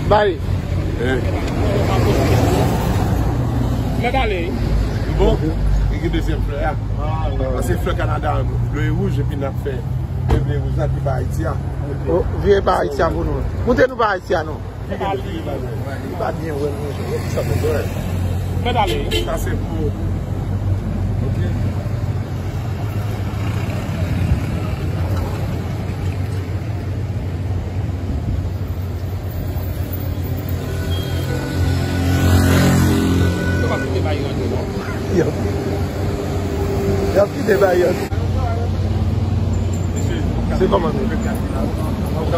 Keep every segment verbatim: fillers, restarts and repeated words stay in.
Bay. Eh. Mèt ale. Bon, e gen dezyèm flè a. Paske flè Kanada an ble e wouj, epi n ap fè ble e wouj la ki pa Ayiti a. Oh, vye pa Ayiti a pou nou. Montre nou pa Ayiti a non. Li pa byen wè, men sa fè dwèl. Mèt ale. Sa se pou. Ok. Yo pa kite bay yo antre non. Y ap, y ap kite bay yo antre. Se kòman nou? Ou p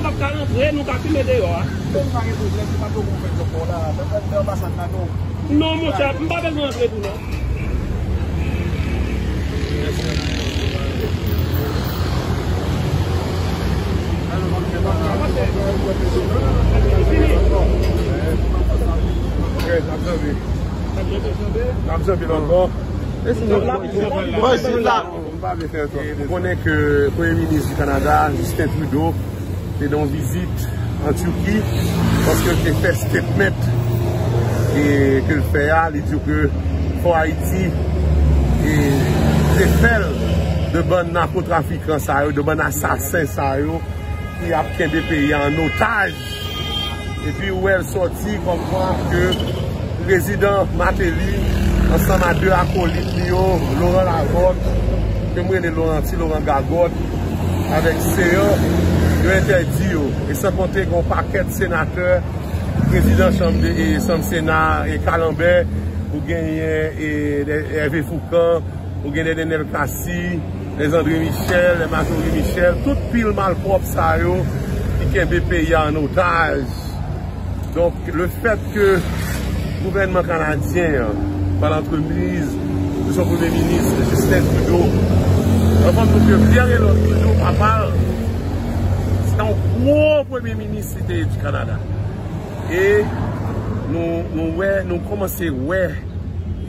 ap ka rantre, nou ka fimen deyò a. Non, monchè, m pa bezwen rantre tou non. Ok, n ap janbe. N ap janbe ankò. Mwen, si la. Ou konnen ke Premye Minis di Kanada, Justin Trudeau, te nan yon vizit an Tiki, paske l te fè statement e ke l fè a, li di ke fò Ayiti e te fè l de bann nakotrafikan sa yo, de bann asasen sa yo ki ap kenbe peyi a an otaj. Epi ou wè l sòti kòmkwa ke prezidan Martelly, ansanm a de akolit li yo, Laurent Lagòt, ke m rele Laurent, ti Laurent Gagòt, avèk Céant, yo entèdi yo. E san konte gen yon pakèt senatè, prezidan chanm de, e chanm Sena, e Calenber, ou genyen, e, e Hervé Fourcand, ou gen de Nenel Cassy, de André Michel, de Marjorie Michel, tout pil malpwòp sa yo ki kenbe peyi a an otaj. Donk, le fèt ke gouvènman kanadyen an, pa lantrepriz de son premye minis, Justin Trudeau, an fòm nou ke Pierre Elliott Trudeau, papa l, se te yon gwo premye minis li te ye di Kanada. E nou, nou wè, nou kòmanse wè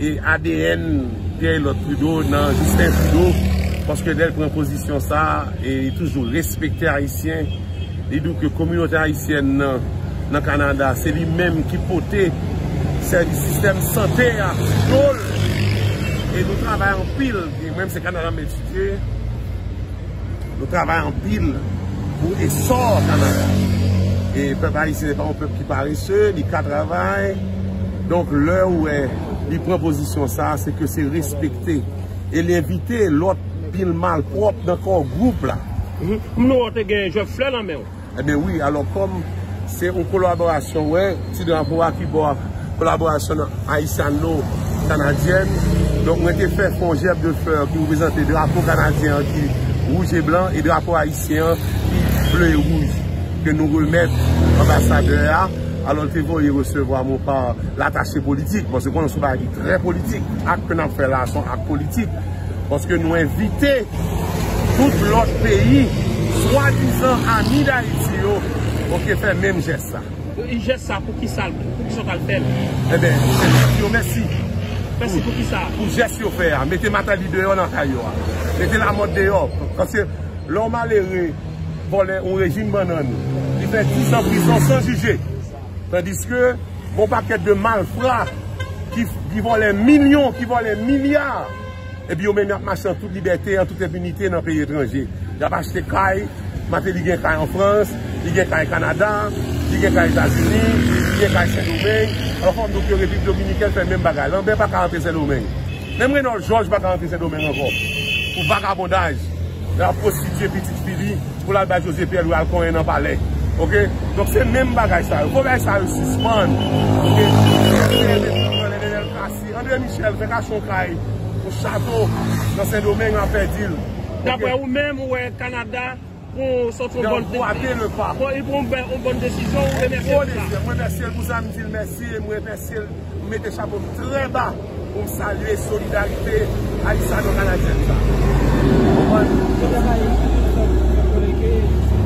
e A D N Pierre Elliott Trudeau nan Justin Trudeau, paske lè l pran pozisyon sa, e li toujou respekte Ayisyen. Li di w ke kominote ayisyèn nan, nan Kanada, se li menm ki pote sèvis sistèm sante a sou do l. E nou travay anpil. E mwen, se Kanada m etidye. Nou travay anpil pou esò Kanada. E pèp ayisyen se pa yon pèp ki parese, li ka travay. Donk, lè ou wè li pran pozisyon sa, se ke se respekte. E li envite lòt pil malpwòp nan core group la. Mhm. M wè w te gen Jòf Flè nan men w. Ebyen wi, alò kòm se yon kolaborasyon, wè, ti drapo a ki bò kolaborasyon ayisyano-kanadyèn. Donk mwen te fè fè yon jèb de flè ki reprezante drapo kanadyen an ki wouj e blan e drapo ayisyen an ki ble e wouj ke nou remèt anbasadè a. Alò l te voye resevwa mwen pa latache politik, paske konnen se yon bagay ki trè politik. Ak ke n ap fè la, se yon ak politik. Paske nou envite tout lòt peyi, swadizan ami Dayiti yo, oke, fè menm jès sa. Jès sa, pou ki sa, pou ki sa w t al fè l? Ebyen, se di yo mèsi. Mèsi pou ki sa? Pou jès yo fè a. Mete Martelly deyò nan kay yo a. Mete Lamòt deyò. Paske lè yon malere vòlè yon rejim bannann, li fè dis an prizon san jije. Tandiske gon pakèt de malfra ki, ki vòlè milyon, ki vòlè milya. Epi yo menm y ap mache an tout libète, an tout enpinite nan peyi etranje. Y ap achte kay, Martelly gen kay an Frans, li gen kay Kanada, li gen kay Etazini, li gen kay Sendomeng. Alò fò m di w ke Repiblik Dominikèn fè menm bagay. Lambert pa ka rantre Sendomeng. Menm Renold Georges pa ka rantre Sendomeng ankò. Pou vagabondaj. L ap pwostitye pitit fi li. Pou l al bay José Pierre Louis al konyen nan palè. Oke? Donk se menm bagay sa yo. Fò bagay sa yo sispann. Oke? Nenel Cassy, André Michel fèk achte yon kay, yon chato nan Sendomeng, apèdi l. Oke? Daprè ou menm, ou wè Kanada pran sòti yon bòn, bon, li pran yon bòn, yon bòn desizyon, ou remèsye l pou sa? Mwen remèsye l pou sa, m di l mèsi e m remèsye l. M mete chapo m trè ba pou m salye solidarite ayisano-kanadyèn sa. Ou konprann? Yo travay anpil, fè, fè konnen ke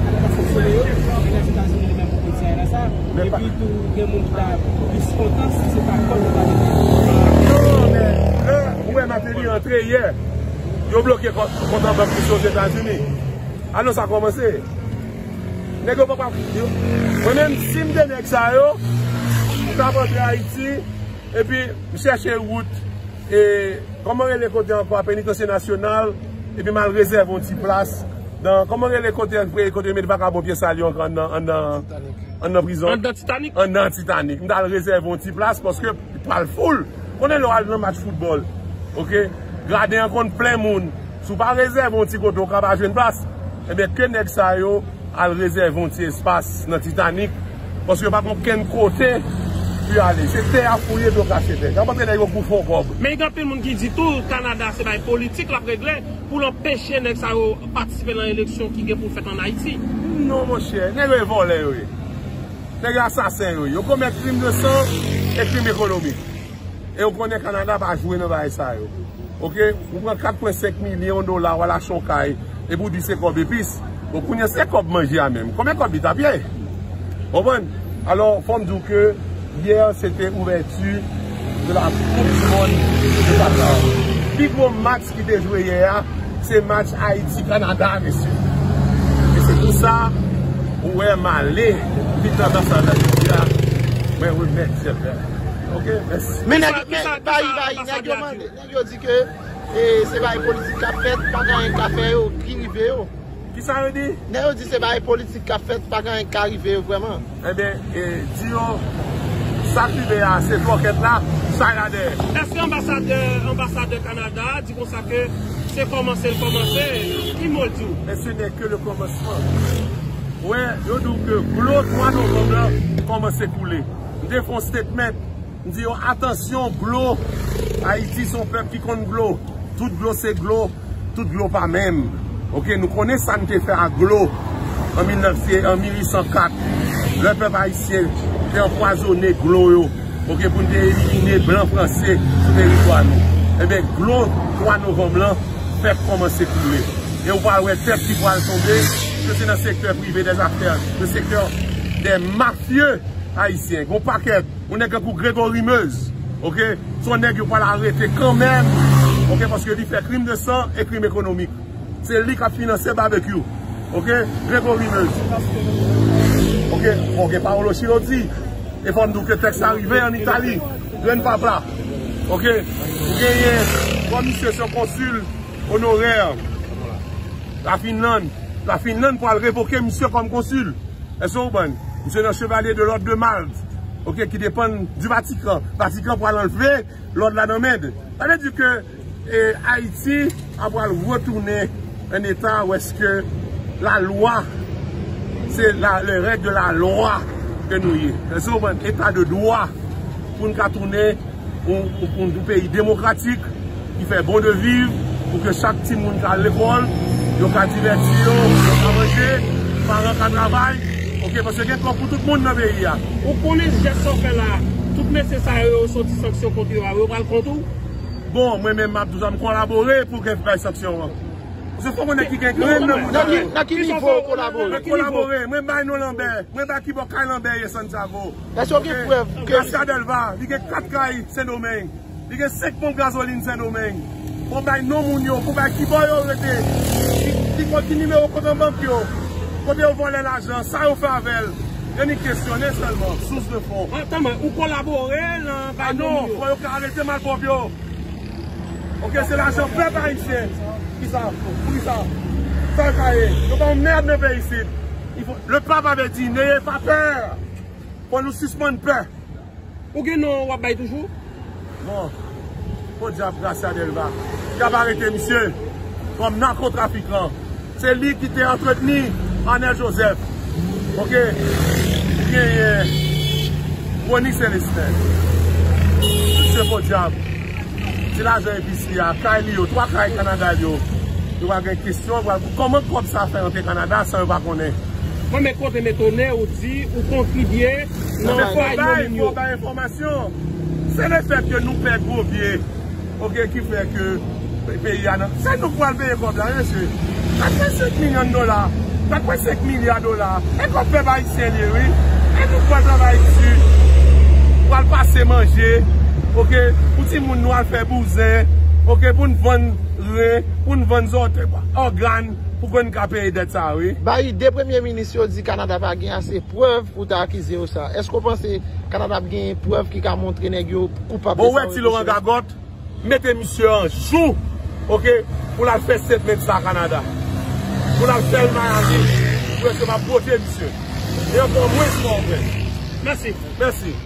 Kanada se sole yo, men Lèzetazini li menm poko di anyen nan sa. Epi tou, gen moun ki ta plis kontan si se pa kòb yo ta mete. Non, men lè ou wè Martelly antre yè, yo bloke kò-, kont an bank misye Ozetazini. Alò sa kòmanse. Nèg yo pa pa fout yo. Mwen menm, si m te nèg sa yo, m t ap antre Ayiti, epi m chèche wout, e, kòman rele kote ankò, Penitansye Nasyonal, epi m al rezève yon ti plas nan, kòman rele kote, kote yo met vakabon pye sal yo ankò anndan, anndan, anndan prizon? Anndan Titanik? Anndan Titanik. M t al rezève yon ti plas paske pral foul. Konnen lè w al nan match foutbòl, oke? Graden an konn plen moun. Si w pa rezève yon ti kote, w ka pa jwenn plas. Ebyen, ke nèg sa yo al rezève yon ti espas nan Titanik, paske yo pa gen okenn kote pou y ale. Se tè a fouye, dlo kache tè. Sa montre nèg yo kou fon kòb. Men gen anpil moun ki di tou, Kanada se bay politik l ap regle pou l anpeche nèg sa yo patisipe nan eleksyon ki gen pou fèt ann Ayiti. Non, monchè, nèg yo e vòlè yo ye. Nèg yo asasen yo ye. Yo komèt krim de san e krim ekonomik. E w konnen Kanada pa jwe nan bagay sa yo. Oke? Ou pran kat pwen senk milyon dola, w al achte yon kay, epi w di se kòb epis. Bon, kounye a se kòb manje a menm. Konbyen kòb li t ap ye? Konprann? Alò, fò m di w ke yè, se te ouvèti de la Coupe du Monde de Qatar. Pi gwo match ki te jwe yè a, se match Ayiti-Kanada, mesye. E se pou sa, ou wè m ale, pitan sa sa la jodi a, mwen remèt Sèlvè. Oke, mèsi. Men nèg, men, bay, bay, nèg yo mande, nèg yo di ke, e, se bay politik k ap fèt, pa gen anyen k ka fè yo, ki rive yo. Kisa yo di? Nèg yo di se bay politik k ap fèt, pa gen anyen k ka rive yo vrèman. Ebyen, e, di yo, sa k rive a, se twòkèt la, sa y la dèyè. Èske anbasadè, anbasadè Kanada a di konsa ke se kòmanse l kòmanse? Ki mo l di w? Et ce n'est que le commencement. Wè, yo di w ke glo twa novanm lan kòmanse koule. M te fè yon statement. M di yo, atansyon, glo. Ayiti se yon pèp ki konn glo. Tout glo se glo. Tout glo pa menm. Oke, nou konnen sa n te fè ak glo an mil nèf, an mil uit san kat. Lè pèp ayisyen te anpwazonnen glo yo. Oke, pou n te elimine blan franse sou teritwa nou. Ebyen, glo twa novanm lan fèk kòmanse koule. E ou pral wè tèt ki pral tonbe, ke se nan sektè prive dèzafè, nan sektè dè mafye ayisyen. Gon pakèt, yon nèg tankou Gregory Meuse, oke? Se yon nèg yo pral arete kanmenm, oke? Paske li fè krim de san e krim ekonomik. Se li k ap finanse babekyou, oke? Gregory Meuse. Oke, bon, gen Paolo Cirotti. E fò m di w ke tèks la rive ann Itali. Grenn papa. Oke? Ou genyen, kòm misye se yon konsil onorè. Lafinlann, Lafinlann pral revoke misye kòm konsil. Èske w konprann? Misye nan Chevalier de l'Ordre de Malte, oke, ki depann di Vatikan. Vatikan pral anlve lòd la nan men l. Sa vle di ke, e, Ayiti a pral retounen an eta wèske lalwa, se la, les règles de la loi ke nou ye. Èske w konprann? Eta de dwa pou n ka tounen yon, yon, yon peyi demokratik ki fè bon de viv, pou ke chak timoun ka al lekòl, yo ka divèti yo, yo ka manje, paran ka travay, oke, paske gen twòp pou tout moun nan peyi a. Ou konnen jès sa w fè la, tout mesye sa yo, yo soti sanksyon kont yo a, yo pral kont ou? Bon, mwen menm m ap toujou m kolabore pou gen bay sanksyon an. Paske fò konnen ki gen grenn nan moun. Nan ki, nan ki nivo w kolabore? Mwen kolabore, mwen bay non Lanbè, mwen bay kibò kay Lanbè ye Santiago. Èske w gen prèv ke Gracia Delva, li gen kat kay Sendomeng. Li gen senk ponp gazolin Sendomeng. Pou bay non moun yo, pou bay kibò yo rete. Ki, ki kòd, ki nimewo kont an bank yo. Kote yo vòlè lajan, sa yo fè avè l. Yo ni kesyone sèlman, sous de fon. Antann mwen, ou kolabore nan bay non moun yo? Ah non, fò yo ka arete malpwòp yo. Oke, se lajan pèp ayisyen. Kisa? Pou kisa? Sa yo ka ye? Yo pa yon mèd nan peyi isit. Il faut, le pape avait dit, n'ayez pas peur. Fò nou sispann pè. Ou gen non w ap bay toujou? Bon, podyab Gracia Delva, y ap arete misye kòm nakotrafikan. Se li ki te antretni Arnel Joseph. Oke? Ou genyen Rony Celestin. Misye podyab. Ti lajan episi a, kay li yo, twa kay Kanada li yo. Yo pral gen kesyon, yo pral, kòman kòb sa fè antre Kanada san yo pa konnen? Mwen, men kote m etone, ou di ou kontribye nan bay non moun yo. Fò bay enfòmasyon. Se lefèt ke nou pè gwo pye, oke, ki fè ke peyi a nan. Se nou k pral peye kòb la, mesye. Kat pwen senk milyon dola, kat pwen senk milya dola. E kòb pèp ayisyen li ye, wi. E nou k pral travay di, pral pase manje, oke, pou timoun nou al fè bouzen, oke, pou n vann ren, pou n vann zòtèy, ògàn, Pou konn ka peye dèt sa, wi. Bay de premye minis yo di Kanada pa gen ase prèv pou ta akize yo sa. Èske w panse Kanada ap gen prèv ki ka montre nèg yo koupab? Bon, wè ti Laurent Gagòt, mete misye an jou, oke, pou l al fè statement sa Kanada. Pou l al fè l Miami, pou èske m ap vote misye. E ankò mwens mwen, frè. Mèsi. Mèsi.